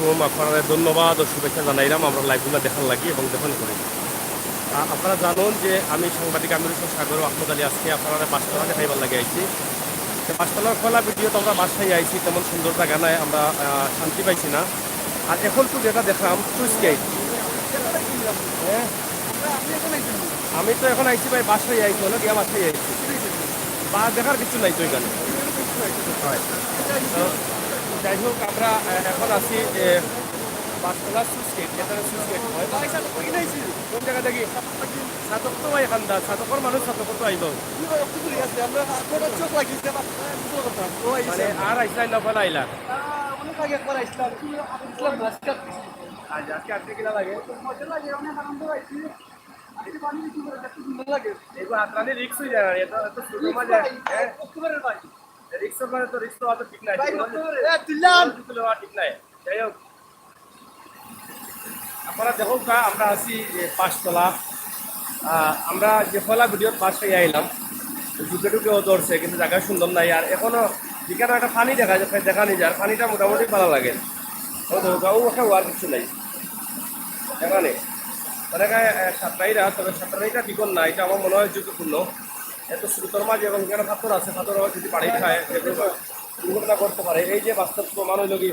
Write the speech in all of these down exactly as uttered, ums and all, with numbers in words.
আলাইকুম, আপনারারে ধন্যবাদ ও শুভেচ্ছা জানাইলাম আমরা লাইভগুলা দেখার লাগি এবং দেখার করি। আ, আপনারা জানইন যে আমি সাংবাদিক আমির হোসেন সাগর ও আহমদ আলী আজকে আপনারারে বাসতলা দেখাইবার লাগি আইছি। তো বাসতলার পয়লা ভিডিওত আমরা বাসায় আইছি, তেমন সুন্দর জাগা নাই, আমরা, আ, শান্তি পাইছি না। আর এখন তো যেটা দেখলাম সুইচ গেট, হ্যাঁ, আমি তো এখন আইছি ভাই, বাসায় আইছি, হলো গিয়া বাসায় আইছি, বা দেখার কিছু নাই তো এখানে। হয়। তো যাই হোক, আমরা, আহ, এখন আছি, এ, বাসতলা সুইচ গেট, যেখানে সুইচ গেট হয়। কোন জায়গা থাকি? সাতক তো ভাই এখানটা, সাতকর মানুষ সাতক তো আইব। মানে আর আইসলাই না, ফেলা আইলা। আচ্ছা, আজকে আজকে কিলা লাগে? এগুলো হাতরানি রিস্ক হয়ে যায়, এত, এত ছোট মাঝে, হ্যাঁ? রিস্কর মাঝে তো রিস্ক হওয়া তো ঠিক নাই। ঠিক নাই। যাই হোক, আপনারা দেখউক্কা, আমরা আছি, এ, পাঁচতলা। আহ, আমরা যে পয়লা ভিডিওত বাসায় আইলাম, ঢুকে ঢুকেও ধরছে, কিন্তু জায়গা সুন্দর নাই। আর এখনো যেখানে একটা পানি দেখা যায়, দেখা নিয়ে যায়, পানিটা মোটামুটি ভালা লাগে। ও তো গাঁও ওঠা আর কিছু নাই এখানে। অনেকে, এ, সাঁতরাইরা, তবে সাঁতরাইটা বিপদ না, এটা আমার মনে হয় ঝুঁকিপূর্ণ। এত স্রোতর মাঝে এবং এখানে পাথর আছে, পাথর যদি বাড়ি খায়, যে কোনো দুর্ঘটনা করতে পারে। এই যে বাস্তব প্রমাণ হইল কি,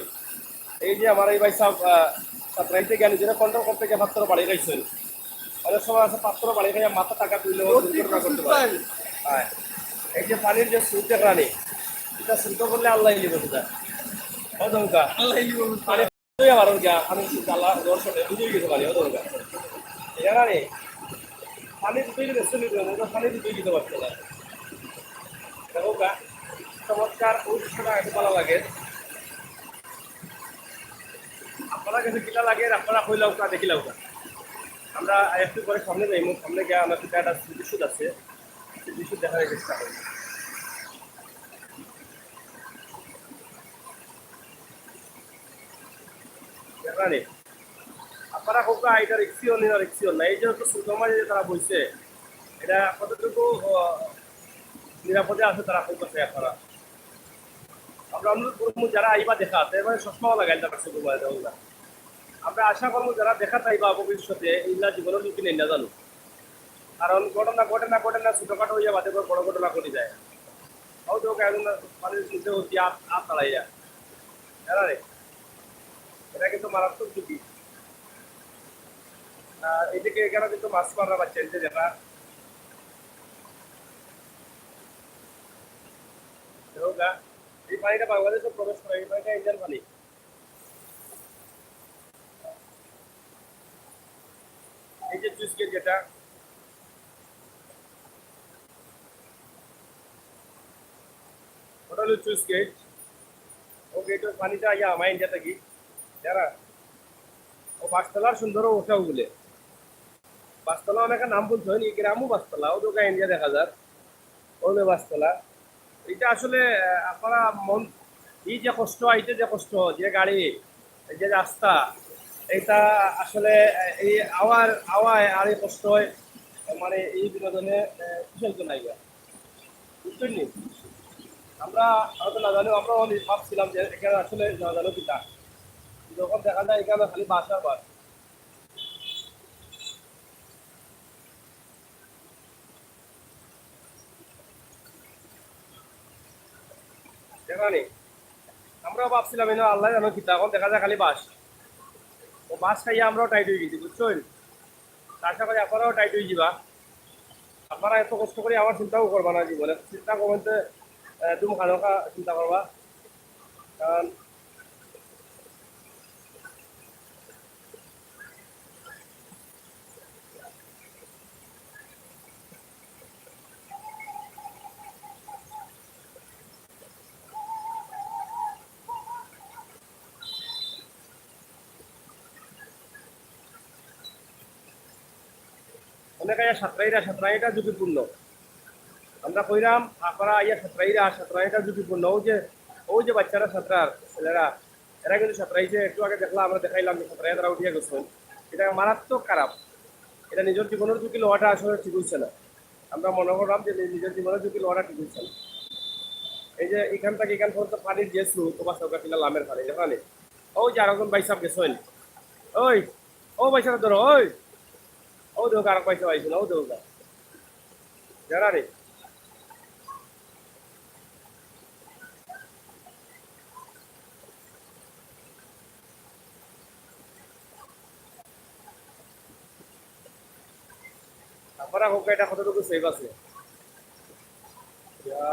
এই যে আমার এই ভাই সাহেব, আহ, সাঁতরাইতে গিয়া নিজেরা কন্ট্রোল করতে গিয়ে পাথর বাড়ি খাইছেন। অনেক সময় আছে পাথর বাড়ি খাইয়া মাথা টাকা তুলে দুর্ঘটনা করতে পারে। হ্যাঁ, এই যে পানির যে স্রোত দেখরানি, এটা স্রোত করলে আল্লাহ নিব সেটা। ও দমকা। আল্লাহ নিব। পানি তুই আমার গিয়া, আমি জ্বালা দর্শনে বুঝে গেছে পানি, ও দমকা। এরা রে, পানি তুই গেছে, পানি তুই দিতে পারছে না। দেখো গা, চমৎকার ওই দৃশ্যটা এত ভালো লাগে। আপনারা কাছে কিলা লাগে, আপনারা কইলাউক্কা, দেখিলাউক্কা। আমরা একটু পরে সামনে যাইমু, সামনে গিয়া আমরা একটা স্মৃতিসৌধ আছে, স্মৃতিসৌধ দেখার চেষ্টা করব। এখানে আপনারা কউক্কা, এটা রিক্সিও নেই, না রিক্সিও না। এই যে তো স্রোতর মাঝে যে তারা বইছে, এটা কতটুকু, আহ, নিরাপদে আছে তারা কউক্কা, আপনারা। আমরা অনুরোধ করবো যারা আইবা দেখা, তারা মানে চশমাও লাগাইল তারা চোখে পড়ে দেওয়া। আমরা আশা করবো যারা দেখা চাইবা ভবিষ্যতে, এইগুলা জীবনের ঝুঁকি নেই না জানো। কারণ ঘটনা ঘটে না ঘটে না, ছোটখাটো হইয়া বাদে করে বড় ঘটনা ঘটে যায়। হয়তো ওকে এখন পানির মধ্যে হচ্ছে আপ, আপ দাঁড়াইয়া। জানা নেই। এটা কিন্তু মারাত্মক ঝুঁকি। আর এদিকে এখানে কিন্তু মাছ মারা বাচ্চা, এই যে দেখা। দেখো গা, এই পানিটা বাংলাদেশে প্রবেশ করে, এই পানিটা ইন্ডিয়ান পানি। এই যে চুইস গেট যেটা, ওটা হলো চুইস গেট। ও গেটর পানিটা আইয়া আমার ইন্ডিয়া থাকি, যারা ও বাসতলার সুন্দর ওটাও বলে। বাসতলা অনেকে নাম বলতে হয়নি, গ্রামও বাসতলা, ও দোকান ইন্ডিয়া দেখা যার। ওগুলো বাসতলা। এটা আসলে, আহ, আপনারা মন, এই যে কষ্ট, আইতে যে কষ্ট, যে গাড়ি, এই যে রাস্তা, এটা আসলে, আহ, এই আওয়ার, আওয়ায় আর এই কষ্ট হয়, মানে এই বিনোদনে, আহ, কিসের জন্য আইবা? বুঝছেন নি? আমরা হয়তো না জানেও, আমরা অনেক ভাবছিলাম যে এখানে আসলে না জানো কিতা। যখন দেখা যায় এখানে খালি বাস আর বাস। দেখা নেই। আমরা ভাবছিলাম এনে আল্লাহ জানো কিতা, এখন দেখা যায় খালি বাস। ও বাস খাইয়া আমরাও টাইট হয়ে গেছি, বুঝছেন? আশা করি আপনারাও টাইট হয়ে যাবা। আপনারা এত কষ্ট করে আমার চিন্তাও করবা না জীবনে, চিন্তা করবেন তো, আহ, একদম খানোকা চিন্তা করবা। কারণ অনেকে আইয়া সাঁতরাইরা, সাঁতরাইটা ঝুঁকিপূর্ণ। আমরা কইরাম, আপনারা আইয়া সাঁতরাইরা, সাঁতরাইটা ঝুঁকিপূর্ণ। ওই যে, ওই যে বাচ্চারা সাঁতরার, ছেলেরা, এরা কিন্তু সাঁতরাইছে, একটু আগে দেখলাম, আমরা দেখাইলাম যে সাঁতরাইয়া তারা উঠিয়া গেছেন। এটা মারাত্মক খারাপ। এটা নিজের জীবনের ঝুঁকি লওয়াটা আসলে ঠিক হইছে না। আমরা মনে করলাম যে নি-, নিজের জীবনের ঝুঁকি লওয়াটা ঠিক হইছে না। এই যে এখান থেকে এখান পর্যন্ত পানির যে স্রোত, ও বাচ্চা ওখানে লামের পানি, এখানে ওই যে আরেকজন ভাইসাব গেছইন। ওই, ও ভাইসাব ধরো, ওই। ও দেখো, আরেক ভাইসাব আইছইন, ও দেখো। যারা রে। আপনারা হোক, এটা কতটুকু সেফ আছে? ইয়া।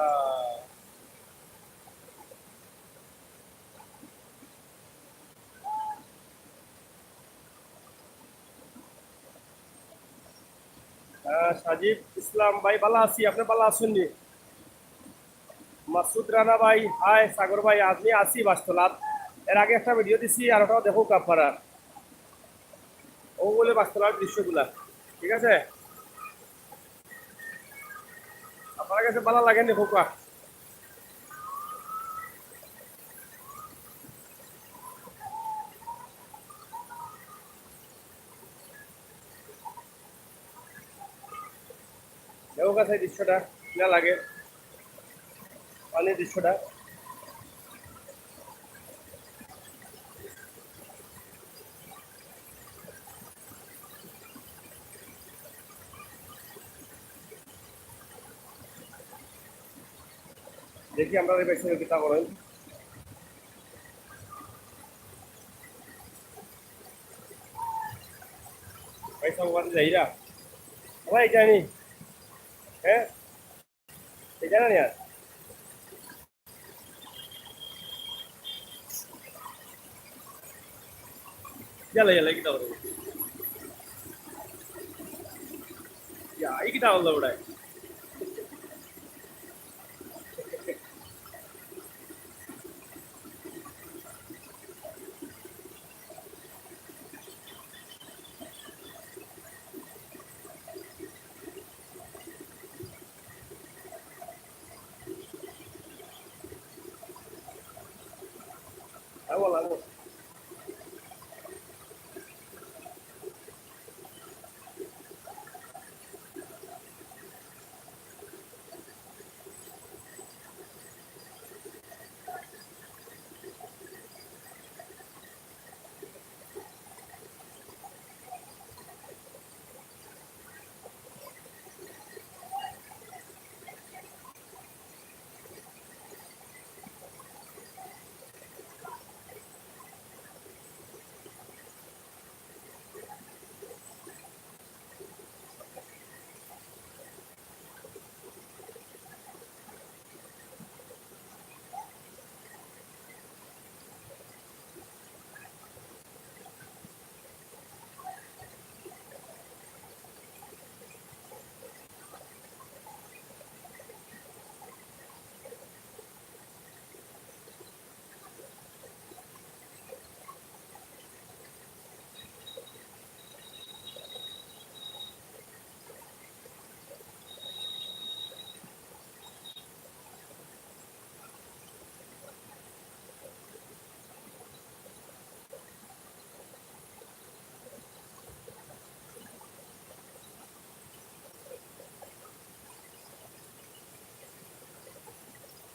আহ, সাজিদ ইসলাম ভাই, ভালা আছি, আপনি ভালা আছইন নি? মাসুদ রানা ভাই, হাই সাগর ভাই, আমি আছি বাসতলাত। এর আগে একটা ভিডিও দিছি, আর ওটাও দেখউক্কা আপনারা। ও বলে বাসতলার দৃশ্যগুলা, ঠিক আছে? আপনার কাছে ভালা লাগে নি দেখউক্কা? দেখউক্কা সেই দৃশ্যটা, কিলা লাগে, পানির দৃশ্যটা। দেখি আমরা এই পাশে কিতা করেন। পয়সা ওখানে যাইরা। ভাই, জানি। হ্যাঁ? এই জানা নিয়ে। ইয়ালা, ইয়ালা, কিতা বলে? ইয়া, এই কিতা বললো ওটায়?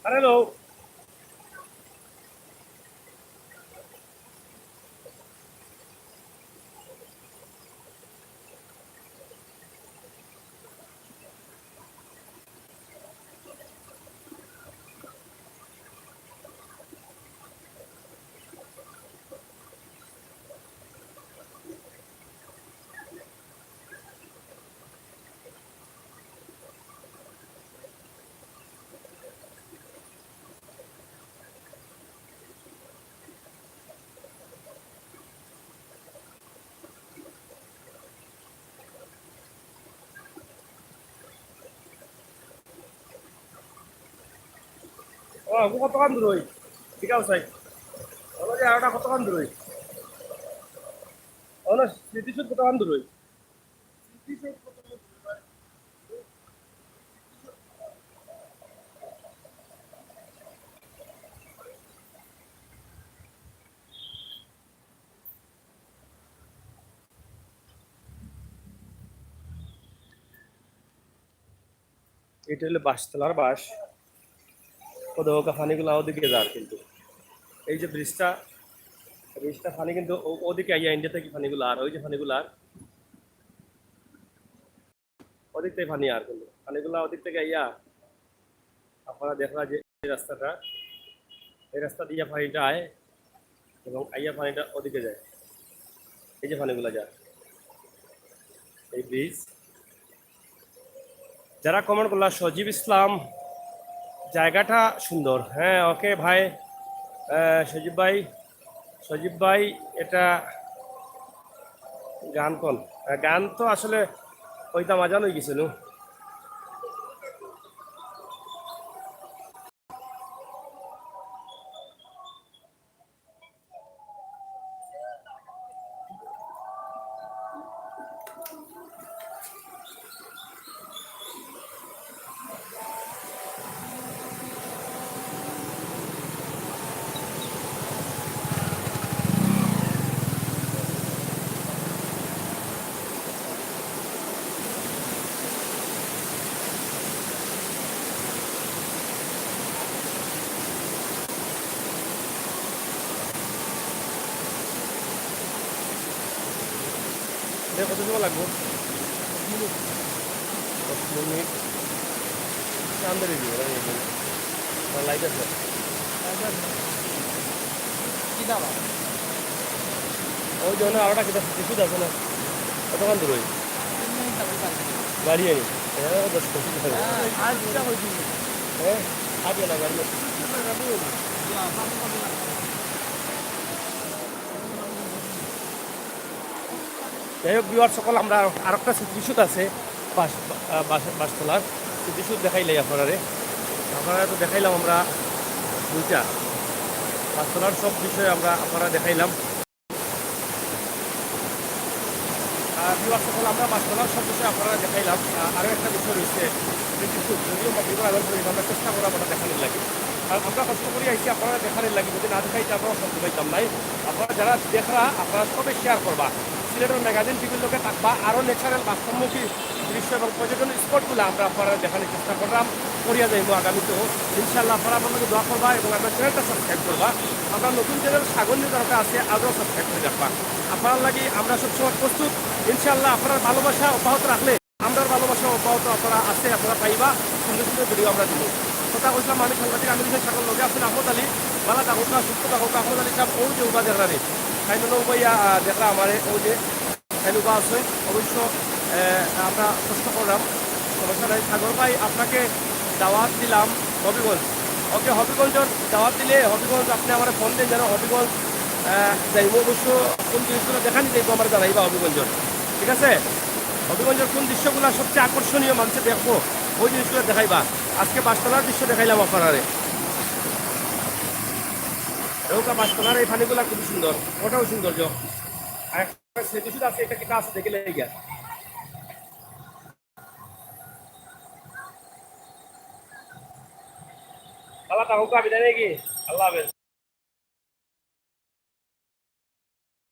আরে লো। ও, আঙ্গু কতখান দূর অই? ঠিক আছে, ভাই। বলো যে আরোটা কতখান দূর অই? ও না, স্মৃতিসৌধ কতখান দূর অই? এটা হলো বাঁশতলার বাঁশ। ও দেখো, পানিগুলা ওদিকে যার, কিন্তু এই যে ব্রিজটা, জিনিসটা পানি কিন্তু ও-, ওদিকে আইয়া ইন্ডিয়া থাকি পানিগুলা আর, ওই যে পানিগুলা আর, ওদিক থাকি পানি আর কিন্তু পানিগুলা ওদিক থাকি আইয়া আপনারা দেখরা যে এই রাস্তাটা, এই রাস্তা দিয়া পানিটা আয় এবং আইয়া পানিটা ওদিকে যায়। এই যে পানিগুলা যায়, এই ব্রিজ। যারা কমেন্ট করলা, সজীব ইসলাম, জায়গাটা সুন্দর। হ্যাঁ, ওকে ভাই, আহ, সজীব ভাই, সজীব ভাই, এটা গান কোন? আহ, গান তো আসলে ওইটা মাজান হয়ে গেছিল। এটা কত সময় লাগবো? দশ মিনিট। আন্দারে দিব না, এই যে। না, লাইট আছে। কি দাম? ওই যে ওখানে আরোটা কিতা কিছু আছে না? কতক্ষণ দূর ওই? গাড়ি আনি। হ্যাঁ, দশ মিনিট। হ্যাঁ, আগে না গাড়ি। যাই হোক, ভিউয়ার সকল, আমরা আরো-, আরেকটা স্মৃতিসৌধ আছে বাস-, আহ, বাস-, বাসতলার স্মৃতিসৌধ দেখাইলাই আপনারারে। আপনারা তো দেখাইলাম আমরা দুইটা বাসতলার সব বিষয়ে আমরা আপনারা দেখাইলাম। আহ, ভিউয়ার সকল, আমরা বাসতলার সব বিষয়ে আপনারা দেখাইলাম। আহ, আরো একটা বিষয় রয়েছে, স্মৃতিসৌধ, যদিও হবিগঞ্জ আগে পড়ি, আমরা চেষ্টা করবো আপনারা দেখানোর লাগি। আর আমরা কষ্ট করি আইছি আপনারা দেখানোর লাগি, যদি না দেখাইতে আমরাও শান্তি পাইতাম নাই। আপনারা যারা দেখরা, আপনারা সবে শেয়ার করবা, সিলেটের ম্যাগাজিন টিভির লগে থাকবা, আরো ন্যাচারাল বাস্তবমুখী দৃশ্য এবং পর্যটন স্পটগুলো আমরা আপনারা দেখানোর চেষ্টা করলাম, করিয়া যাইবো আগামীতেও। ইনশাআল্লাহ আপনারা আমার লগে দোয়া করবা এবং আপনারা চ্যানেলটা সাবস্ক্রাইব করবা। আমরা নতুন চ্যানেল সাগর নিউজ আরোটা আছে, আজও সাবস্ক্রাইব করে রাখবা। আপনার লাগি আমরা সবসময় প্রস্তুত। ইনশাআল্লাহ আপনার ভালোবাসা অব্যাহত রাখলে আমরার ভালোবাসা অব্যাহত আপনারা আছে, আপনারা পাইবা, সুন্দর সুন্দর ভিডিও আমরা দিব। কথা কইছিলাম মানিক সাংবাদিক, আমি বিষয় সাগর লগে আছেন আহমদ আলী। ভালা থাকুকা, সুস্থ থাকুকা। আহমদ আলী সাহেব, ও যে উবা দেখরা রে, খাইন উবাইয়া, আহ, দেখরা আমারে, ও যে খাইন উবা আছে, অবশ্য, আহ, আমরা কষ্ট করলাম, সমস্যা নাই। সাগর ভাই, আপনাকে দাওয়াত দিলাম হবিগঞ্জ। ওকে, হবিগঞ্জের দাওয়াত দিলে হবিগঞ্জ আপনি আমার ফোন দেন, যেন হবিগঞ্জ, আহ, যাইব। অবশ্য কোন জিনিসগুলো দেখানি যাইব, আমার জানাইবা হবিগঞ্জের, ঠিক আছে? হবিগঞ্জের কোন দৃশ্যগুলো সবচেয়ে আকর্ষণীয়, মানুষে দেখবো, ওই জিনিসগুলো দেখাইবা। আজকে বাসতলার দৃশ্য দেখাইলাম আপনারারে। এরকম বাসতলার এই পানিগুলা খুবই সুন্দর, ওটাও সৌন্দর্য। আর একটা স্মৃতিসৌধ আছে, এটা কিতা আছে দেখে লেগে গিয়া। আল্লাহ, তা হুকুম বিদায় নাকি? আল্লাহ হাফেজ।